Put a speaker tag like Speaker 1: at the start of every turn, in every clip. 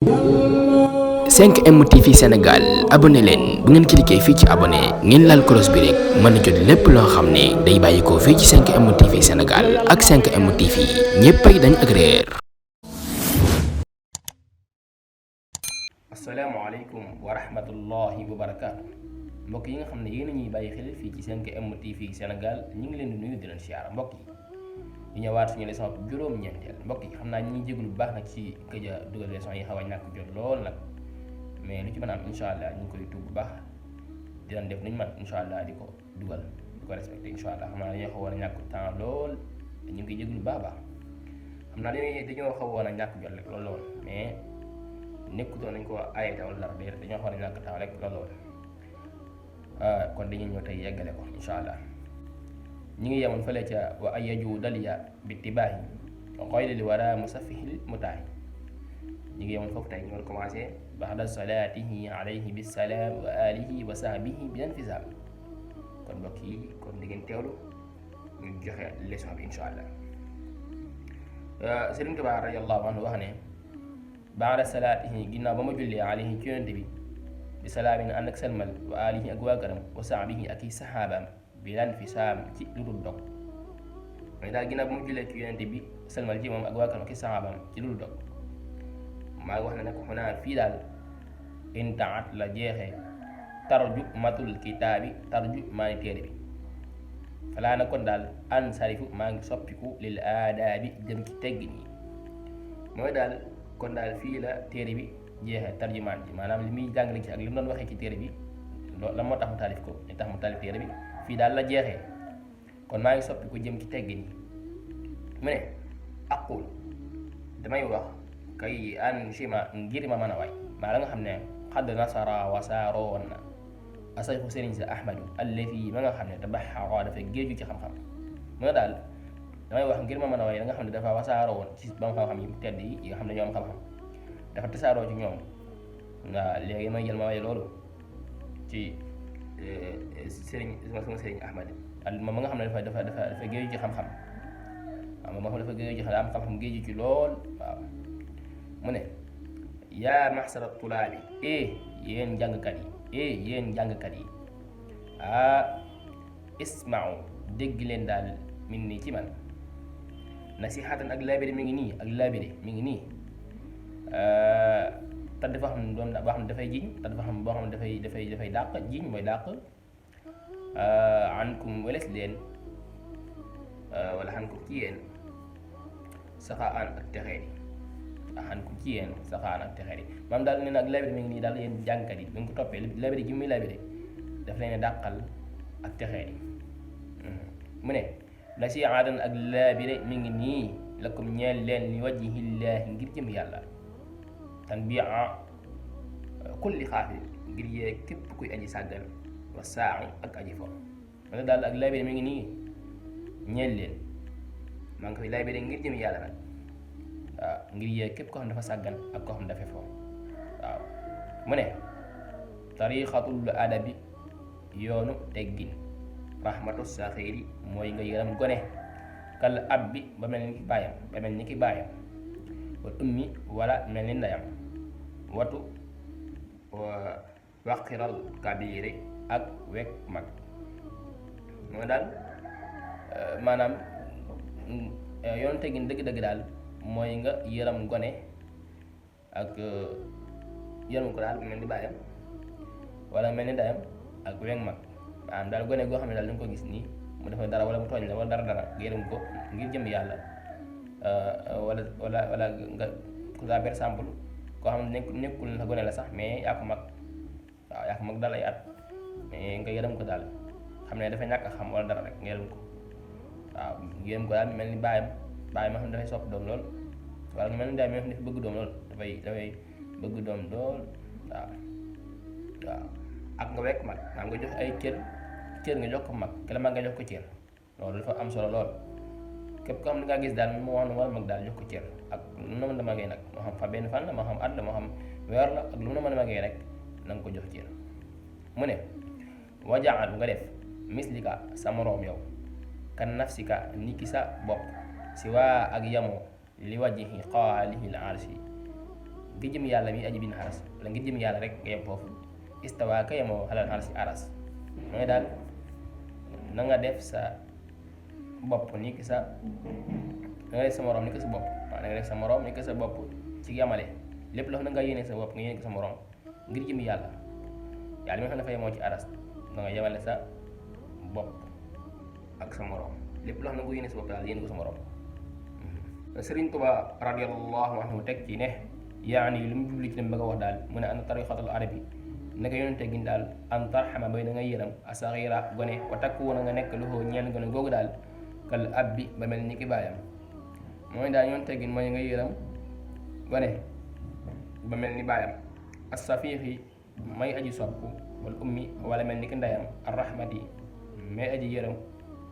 Speaker 1: 5M TV Sénégal abonné leen bu ngeen cliquer fii ci abonné ngeen laal cloche bi rek mën a jot lépp loo xam ne day bàyyi ko fii ci 5M TV Sénégal ak 5M TV ñéppay dañ ak réer.
Speaker 2: asalaamaaleykum wa rahmatullahi wa barakaatu mbokk yi nga xam ne yéen a ñuy bàyyi xel fii ci 5M TV Sénégal ñu ngi leen di nuyu di leen siyaara mbokk yi di ñëwaat suñu leçon juróom-ñeenteel mbokk yi xam naa ñu ngi jégalu bu baax nag ci gëj a dugal leçon yi xaw a ñàkk jot lool nag mais lu ci mën a am incha allah ñu ngi koy tuub bu baax di leen def nañu man incha allah di ko dugal di ko respecté incha allah xam naa dañoo xawoon a ñàkk temps lool ñu ngi koy jégalu bu baax a baax xam naa dañoo xawoon a ñàkk jot rek loolu lool mais nekkutoon nañ ko ayete wala dara déedéet dañoo xawoon a ñàkk temps rek loolu lool kon dañuy ñëw tey yeggale ko incha allah ñu ngi yemoon fële ca wa ayaju daliya bi tibaahi xoyli li wara musafihil mutaahi ñu ngi yemoon foofu tey ñu war commencé baxda salaatihi alayhi bisalaam wa alihi wa sahbihi bi infisaam kon mbokk yi kon di ngeen teewlu ñu joxe leçon bi incha allah Sëriñ Tuubaa radiyallahu anhu wax ne baxda salaatihi ginnaaw ba ma jullee alayhi ci yonent bi bi salaamin ànd ak selmal wa alihi ak waa këram wa sahbihi ak i saxaabaam bi lan fi saam ci lu dul dog mais daal ginnaaw ba mu jullee ci yonente bi selmal ci moom ak waa këram ak i saxaabaam ci lu dul dog maa ngi wax ne nag xanaa fii daal intaat la jeexee tarju matul kitaabi tarju maa ngi téere bi falaa na kon daal an sarifu maa ngi soppiku lil aadaabi jëm ci teggin yi mooy daal kon daal fii la téere bi jeexee tarjumaan ji maanaam li muy jàngale ci ak li mu doon waxee ci téere bi loolu la moo tax mu taalif ko li tax mu taalif téere bi fii daal la jeexee kon maa ngi soppiku jëm ci teggin yi mu ne aqul damay wax kay an shima ngir ma mën a waay maa la nga xam ne xadd nasara wasaaroo woon na asayxu sëriñ sa ahmadu allafi ma nga xam ne tabaxara dafa géeju ci xam-xam mu ne daal damay wax ngir ma mën a waay la nga xam ne dafa wasaaroo woon ci ba xam-xam yi tedd yi nga xam ne ñoo am xam-xam dafa tasaaroo ci ñoom nga léegi may jël ma waay loolu ci sëriñ sama sëriñ ahmad moom ma nga xam ne dafa géeju ci xam-xam waaw moom ma xam dafa géeju ci am xam-xam géeju ci lool waaw mu ne yaa maxsara tulaabi yéen jàngkat yi ismau dégg leen daal min nii ci man nasihatan ak laabire mi ngi nii ak laabire mi ngi nii te dafa xam ne doon boo xam ne dafay jiñ te dafa xam boo xam ne dafay dàq jiñ mooy dàq ankum weles leen wala xankum ci yéen saxaan ak texee di xankum ci yéen saxaan ak texee di maam daal nee na ak labiri mi ngi nii daal yéen jàngkat yi bu ñu ko toppee labiri gi muy labiri daf leen dàqal ak texee di mu ne la si aadan ak labiri mi ngi nii lakum ñeel leen li wajhillaahi ngir jëm yàlla tan bi kulli xaafil ngir yee képp kuy aji sàggan wa saa ak aji fo wala daal ak labiri mi ngi nii ñeel leen maa ngi koy labiri ngir jëm yàlla nag waaw ngir yee képp koo xam dafa sàggan ak koo xam dafa fo waaw mu ne tariqatul adabi yoonu teggin rahmatu saxiiri mooy nga yëram gone kal ab bi ba mel ni ki baayam wal ummi wala mel ni ndeyam watu waqiral kabiri ak wekk mag mooy daal maanaam yoonu teggin dëgg-dëgg daal mooy nga yëram gone ak yërëm ko daal mel ni baayam wala mel ni ndeyam ak wekk mag maanaam daal gone goo xam ne daal da nga ko gis nii mu def dara wala mu tooñ la wala dara nga yërëm ko ngir jëm yàlla wala nga par exemple koo xam ne nekkul na gone la sax mais yaa ko mag waaw yaa ko mag daal ay at mais nga yërëm ko daal xam ne dafa ñàkk a xam wala dara rek nga yërëm ko waaw yërëm ko daal mel ni baayam ma xam ne dafay sopp doom lool wala nga mel ni daay ma xam ne dafa bëgg doom lool dafay bëgg doom lool waaw ak nga wekk mag maanaam nga jox ay cër nga jox ko mag kala mag nga jox ko cër loolu dafa am solo lool képp ko xam ne nga gis daal mu wax war mag daal jox ko cër ak lu na mën a magee nag moo xam fa benn fan la moo xam at la moo xam weer la ak lu na mën a magee rek na nga ko jox cër mu ne wajaal nga def mislika sa moroom yow kan nafsika niki sa bopp si waa ak yamoo li wajhi xaalihil arsi ngir jëm yàlla mi aji bin aras wala ngir jëm yàlla rek nga yem foofu istawa ka yemoo xalal aras aras mooy daal na nga def sa bopp ni ki sa na nga def sa morom ni ki sa bopp waaw na nga def sa morom ni ki sa bopp ci yamale lépp loo xam ne nga yéene sa bopp nga yéene ko sa morom ngir jëm yàlla yàlla mi nga xam ne dafa yemoo ci aras da nga yemale sa bopp ak sa morom lépp loo xam ne nga yéene sa bopp daal yéene ko sa morom Sëriñ Tuubaa radiyallahu anhu teg ci ne yaani lu mu jubli ci dem bëgg a wax daal mu ne ana tariqatul arabi naka yonente gin daal an tarxama bay da nga yëram asaxira gone wa takkuwoon nga nekk loxoo ñeen gone googu daal kal abbi ba mel ni ki baayam mooy daal yonente gin mooy nga yëram gone ba mel ni baayam asafiixi may aji sopp wal ummi wala mel ni ki ndeyam arrahmati may aji yëram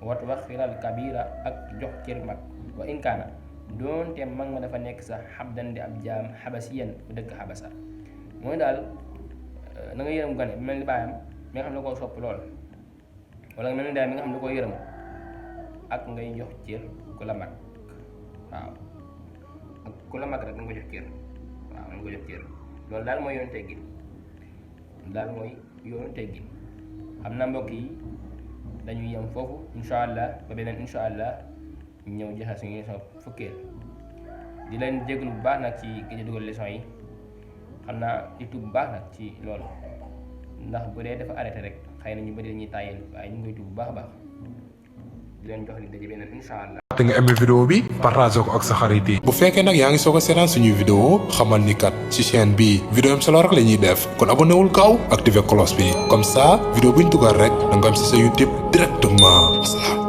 Speaker 2: wat waxiral kabira ak jox cër mag wa inkaana doonte mag ma dafa nekk sax xabdan di ab jaam xabasiyan bu dëkk xabasa mooy daal na nga yërëm gone bi mel ni baayam mi nga xam ne koo sopp lool wala nga mel ni daay mi nga xam ne koo yërëm ak ngay jox cër ku la mag waaw ak ku la mag rek nga ko jox cër waaw nga ko jox cër loolu daal mooy yoonu teggin daal mooy yoonu teggin xam na mbokk yi dañuy yem foofu insha allah ba beneen insha allah ñëw joxe suñu leçon fukkeel di leen jéglu bu baax nag ci gëj a dugal leçon yi xam naa YouTube bu baax nag ci loolu ndax bu dee dafa arrêté rek xëy na ñu bëri dañuy tàyyeel waaye ñu ngi koy tuub bu baax a baax di leen jox li daje beneen insha allah.
Speaker 3: te nga aimé vidéo bi partagé ko ak sa xarit yi. bu fekkee nag yaa ngi soog a seetaan suñuy vidéo xamal ni kat ci chaîne bi vidéo am solo rek la ñuy def kon abonné wul gaaw activé cloche bi comme ça vidéo bu ñu dugal rek da nga am si sa YouTube directement.